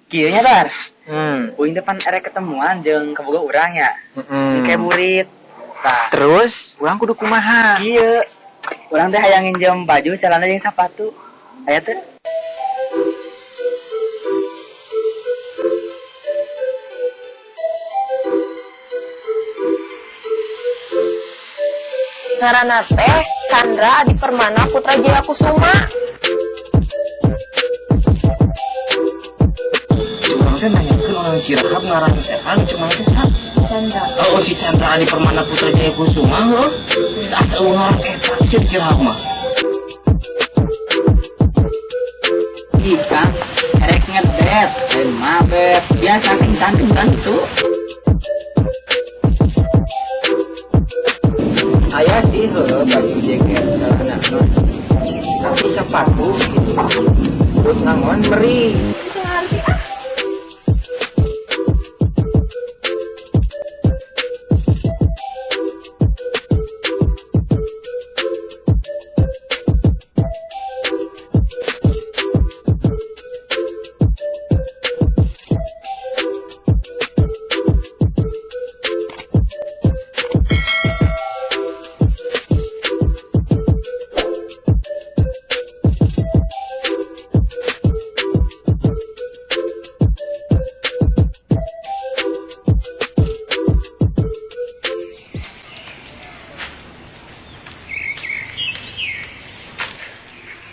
Kieu nya, Bar. Uing teh pan erek ketemuan jeung kabogoh urang ya. Kayak burit. Tah, Terus, urang kudu kumaha? Kieu. Urang teh hayang nginjem baju, celana jeung sepatu. Aya teu? Ngaranna teh Chandra Adi Permana Putra Jaya Kusuma. Urang teh nanyakeun orang Cirahab ngaran eta nu cuma teh saha? Chandra. Oh, si Chandra Adi Permana Putra Jaya Kusuma heuh. Asa euweuh ngaran eta si Cirahab mah. Ih, Kang. Erek ngedet, lain mabet. Biasa kencan-kencan itu. Aya sih heuh baju, jaket, celana mah. Tapi sepatu gitu. Buat ngangon meri. Teu ngarti ah.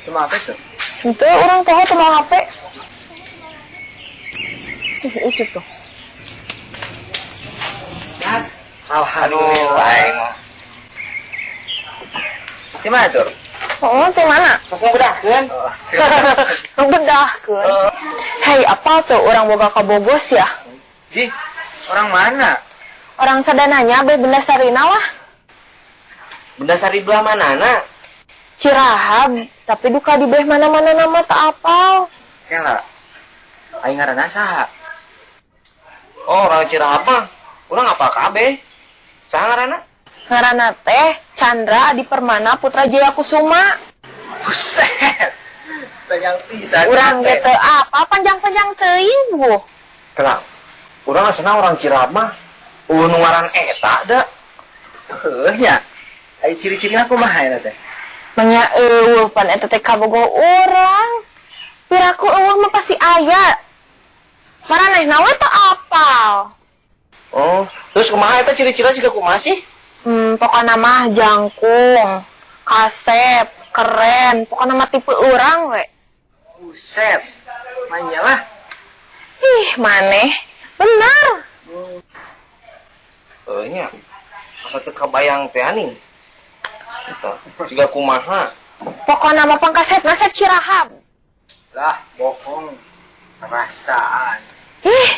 Cuma apa tuh? Itu urang poho teu mawa HP. Itu si Ucup tuh. Alhamdulillah, aing mah. Di mana tuh? Oh, di mana? Terus ngubedahkeun. Ngubedahkeun. Hei, apa tuh urang boga kabogoh ya? Ih, orang mana? Orang sadananya be Benda Sarina lah. Benda Sari belah mana na? Cirahab, tapi duka di beh mana-mana nama tak apal. Kela. Aing ngaranna saha? Oh, orang Cirahab mah. Urang apa kabeh? Saha ngaranna? Ngaranna teh Chandra Adi Permana Putra Jaya Kusuma. Buset. Panjang pisan. Urang ge teu apa panjang-panjang teuing bu. Kela. Urang asana orang Cirahab mah. Euweuh nu ngaran eta da. Heuh nya. Ai ciri-cirina kumaha eta teh? Manya euweuh, pan eta teh kabogoh urang. Piraku euweuh mah pasti aya. Maranehna we teu apal. Oh, terus kumaha eta ciri-cirina, siga kumaha sih? Pokokna mah jangkung, kasep, keren, pokokna mah tipe urang we. Buset. Manya lah. Ih, maneh. Bener. Oh nya. Asa teu kabayang teh aning. Eta siga kumaha? Pokokna mah pangkasepna sa Cirahab. Lah, bohong. Perasaan. Ih,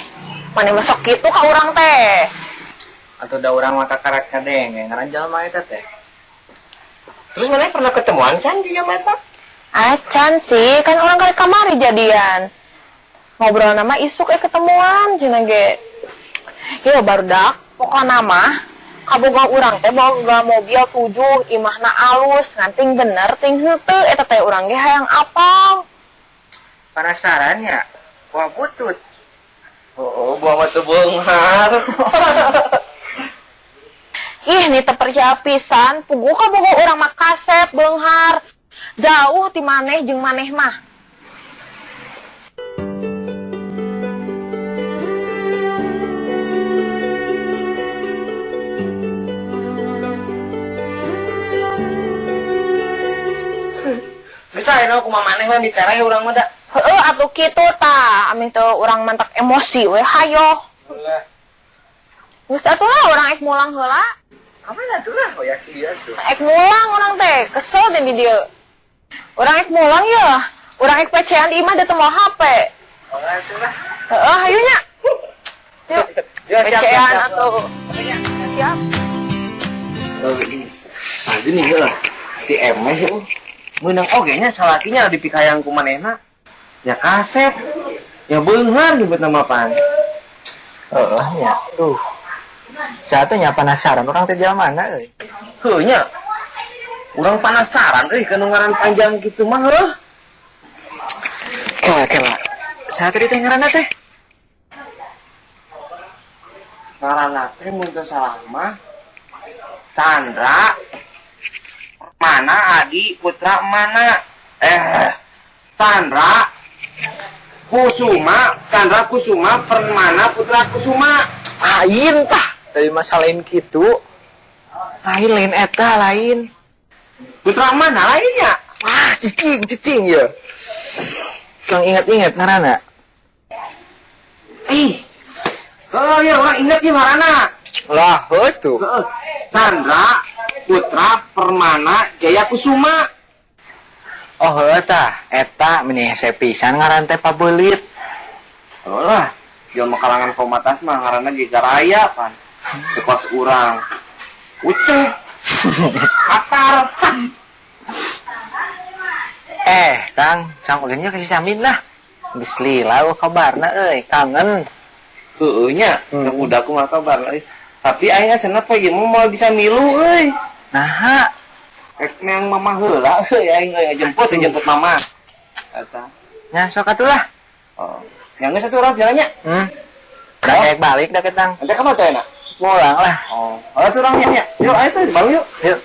maneh mah sok kitu ka urang teh. Atau da urang mah kakarak kadenge ngaran jalma eta teh. Terus mana pernah ketemuan can dia mah eta? Acan sih, kan urang kali kamari jadian. Ngobrol nama isuk ketemuan cenah ge. Yo barudak, pokokna mah kabogoh urang teh boga mobil 7, imahna alus, nganting bener ting henteu eta teh urang ge hayang apal. Penasaran ya? Wah, butut. Oh, buah mah teu beunghar. Ih, nih teu percaya pisan, puguh kabogoh urang mah kasep beunghar. Jauh ti maneh jeung maneh mah. Bisa aya kumaha maneh mah ditereh urang mah da. Heeh, atuh kitu tah, ameh teu urang mantak emosi we hayoh. Ulah. Geus atuh lah, urang ek mulang heula. Kamana tuh lah? Oh ya kieu tuh. Ek mulang urang teh, kesel teh di dieu. Urang ek mulang ya. Urang ek PC-an di imah da teu mawa HP. Oh, atuh lah. Heeh, hayu nya. Yuk. Ya, siap, siap, PC-an siap. atuh. Siap. Oh, ini. Nah, gini lah. Si Emeh heuh. Meunang oge nya salakinya dipikayang ku manehna. Ya kasep. Ya beunghar nyebut nama pan. Heeh nya. Duh. Satunya penasaran urang teh jalma mana euy. Heuh nya. Urang penasaran euy kana ngaran panjang kitu mah heuh. Kela kela. Saha tadi teh ngaranna teh? Ngaranna teh mun teu salah mah Chandra mana Adi Putra mana Chandra Kusuma, Chandra Kusuma Permana Putra Kusuma. Lain tah, dari masa lain gitu. Lain lain eta lain. Putra mana lainnya? Wah, cicing cicing ya. Sang ingat-ingat ngaranna. Ih. Oh ya, urang inget ya ngaranna. Lah, heuh tuh. Heeh. Chandra Putra Permana Jaya Kusuma. Oh, heuh tah, eta meni hese pisan ngaran teh pabeulit. Oh lah, jelema kalangan komatas mah ngaranna ge garaya pan. Teu kos urang. Uceng. Katar. Kang, sang oge nya ka si Samin lah. Geus lila kabarna euy, kangen. Heueuh nya, udah kumaha kabar euy. Tapi aing asana poe ieu mah moal bisa milu euy. Naha? Rek neang mama heula euy aing euy ngajemput, jemput mama. Eta. Nya sok atuh lah. Oh. Yang geus atuh urang jalannya. Dah kayak balik dah ketang. Nanti kamu tuh enak. Pulang lah. Oh. Oh, atuh urang nya. Yuk, ayo tuh balik yuk. Yuk.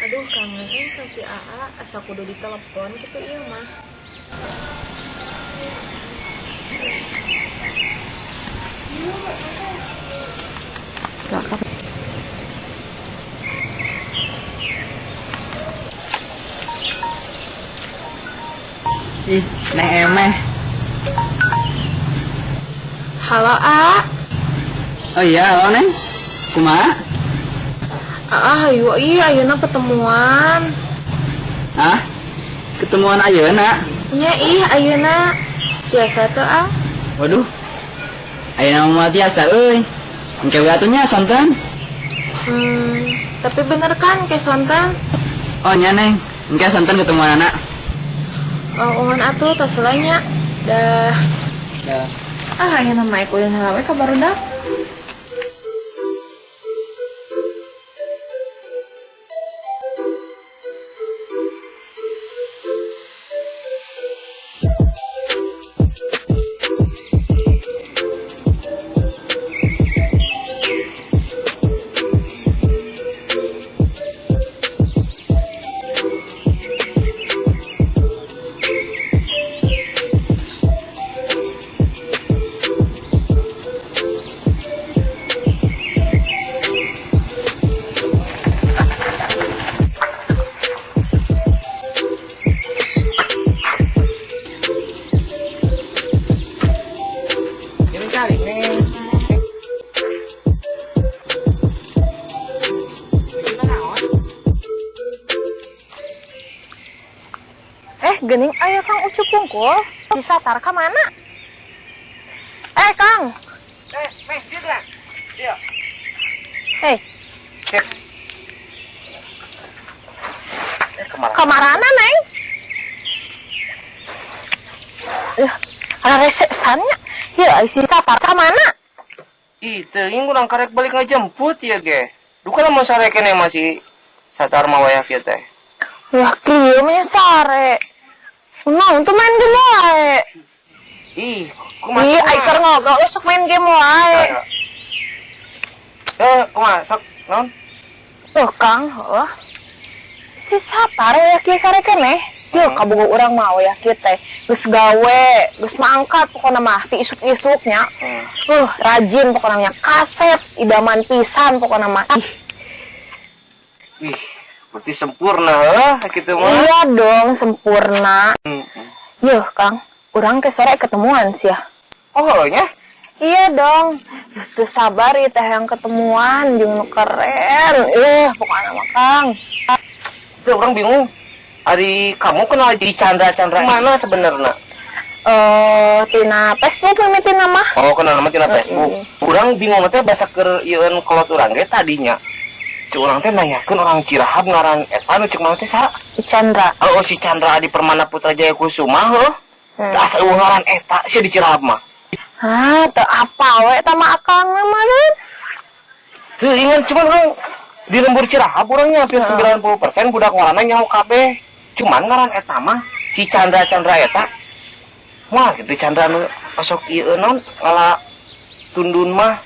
Aduh, kangen ka si AA, asa kudu ditelepon gitu ieu mah. Ih, Neng Emeh. Halo, A. Oh iya, halo Neng. Kumaha? Aa, hayu ih ayeuna ketemuan. Hah? Ketemuan ayeuna? Nya ih ayeuna. Tiasa teu, A? Waduh. Ayeuna mah tiasa euy. Engke we atuh nya sonten. Tapi bener kan ke sonten? Oh nya Neng, engke sonten ketemuan anak. Oh, ungan atuh tos nya. Dah. Dah. Ah, ayeuna mah ikutin heula we ka barudak. Gening aya Kang Ucup pungkul. Si Satar ka mana? Kang. Meh, dieu geura. Dieu. Hei. Sip. Kemana? Kamarana, Neng? Ada resesannya. Ya, si Satar ka mana? Ih, teuing urang karek balik ngajemput ya ge. Duka lamun sare keneh masih Satar mah wayah kieu teh. Wah, kieu mah sare. Nah, untuk main game wae. Ih, kumaha? Ih, aing keur ngobrol sok main game wae. Kumaha sok naon? Tuh, Kang, heuh. Si Satar ya kieu sare keneh. Yeuh, kabogoh urang mah ya kieu teh. Geus gawe, geus mangkat pokona mah ti isuk-isuk nya. Rajin pokona nya kaset, idaman pisan pokona mah. Ih. Ih, berarti sempurna heuh kitu mah. Iya dong, sempurna. Yuh, Kang, urang ke sore ketemuan sih ya. Oh, nya? Iya dong. Justru sabar ya teh yang ketemuan jeung nu keren. Ih, pokoknya mah Kang. Itu orang bingung. Ari kamu kenal jadi Chandra-Chandra mana sebenarnya? Tina Facebook mimitina mah. Oh, kenal nama tina Facebook. Urang bingung teh basa keur ieu kolot urang ge tadinya. Cuk urang teh nanyakeun orang Cirahab ngaran eta nu cek mana teh saha? Si Chandra. Oh, si Chandra Adi Permana Putra Jaya Kusuma heuh. Asa eueuh ngaran eta sia di Cirahab mah. Hah, teu apa we eta mah akang mah kan? Teu ingat cuman urang di lembur Cirahap urangnya hampir 90% budak ngorana nyaho kabeh. Cuman ngaran eta mah si Chandra-Chandra eta. Wah, gitu Chandra nu osok ieu naon ngala tundun mah.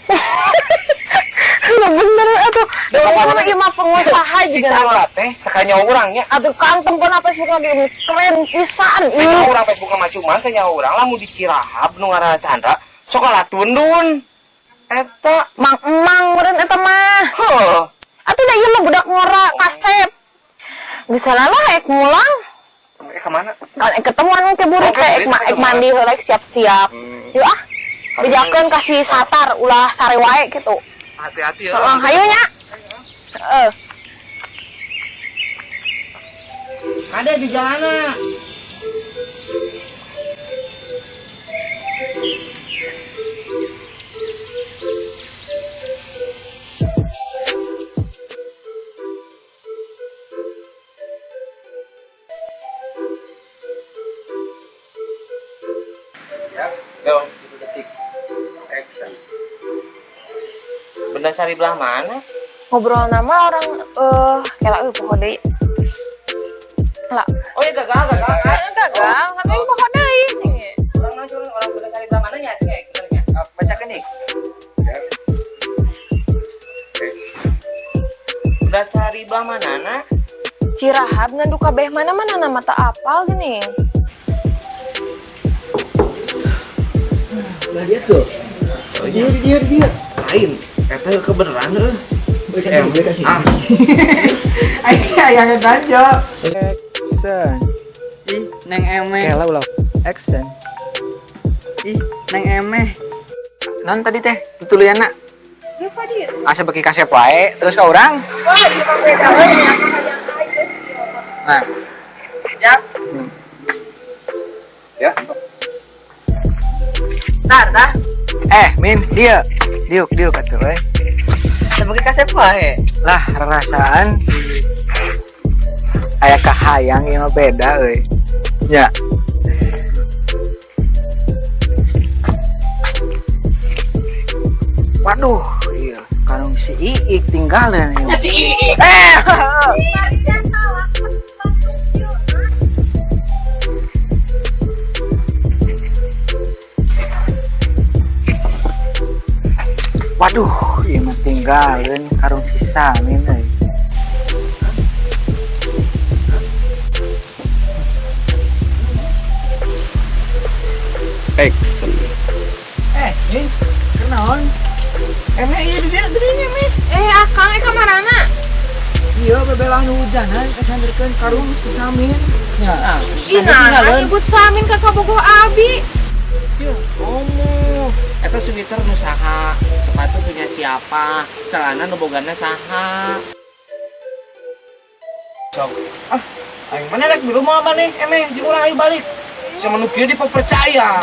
Lu bener atuh. Da ieu mah pengusaha Si juga. Chandra teh sakanyaho urang nya. Atuh Kang tempona Facebook lagi keren pisan. Teh nyaho urang Facebook mah cuman sanyaho urang lamun di Cirahap nu ngaranna Chandra sok ngala tundun. Eta Mang emang meureun eta mah. heuh. Atuh da ieu mah budak ngora kasep. Bisa lah ek mulang. Kemana? Kan ek ketemuan ke burik Oke, teh ek, burit ek mandi heula ek siap-siap. Yuk ah. Bejakeun ka si Satar ulah sare wae gitu. Hati-hati ya. Heeh, hayu nya. Heeh. Ada di jalana. Go. Detik. Action. Benda sari belah mana? Ngobrol nama orang kela euy poho deui. Lah, Oh ya gagal, gagal. gagal, tapi poho deui. Orang mana orang benda sari belah mana nya? Kayak Bacakan nih. Benda sari belah mana na? Cirahap ngan duka beh mana-mana nama tak apal gini. Lah dia tuh. Oh, dia dia dia. Lain, eta kebenaran euy. Si M. Ah, Aing teh aya ganjo. Action. Ih, Neng Emeh. Kela ulah. Action. Ih, Neng Emeh. Non tadi teh tutulianna. Asa beki kasep wae terus ka urang. Nah. Siap. Ya. Tar, tar. Min, dia. Diuk, diuk atuh we. Sebagai kasep wae. Lah, rarasaan aya kahayang ieu mah beda euy. Nya. Waduh, iya, karung si Iik tinggalin ieu. Si Iik. Waduh, ieu mah tinggalin karung si Samin euy. Action. Min, kenaon? Emeh ieu di dieu geuning Min. Akang kamarana? Iya, bebelaan hujanan kesanderkeun karung si Samin. Ya. Ih, nah, nyebut Samin ka kabogoh abi. Omo, eta sweater nu saha, sepatu punya siapa, celana nu bogana saha. Sok. Ah, aing mana rek di rumah maneh, Emeh, jeung urang ayo balik. Sama nu kieu dipercaya.